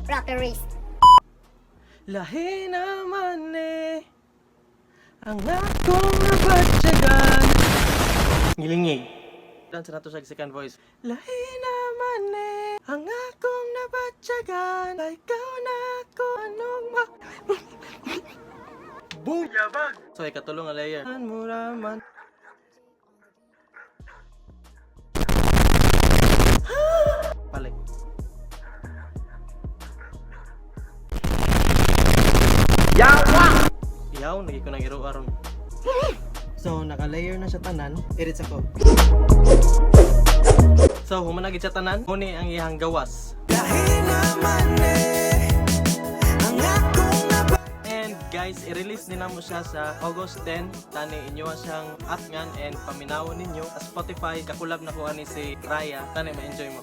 Rockeries. Lahi naman eh ang akong nabatyagan. Ngilingig. Dance na to siya second voice. Lahi naman eh ang akong nabatyagan. Ikaw na ako anong ma. Boom! Yabag! So, ikatulong ang layer. An muraman. Balik. Iyaw, nagi ko nang iro aron. So, naka-layer na siya tanan. Edit sa ko. So, human na gid siya tanan. Muni ang iyang gawas. And guys, i-release ni namo siya sa August 10. Tani inyo siyang atngan and paminawon ninyo. Sa Spotify, kakulab na ko ani si Raya. Tani ma-enjoy mo.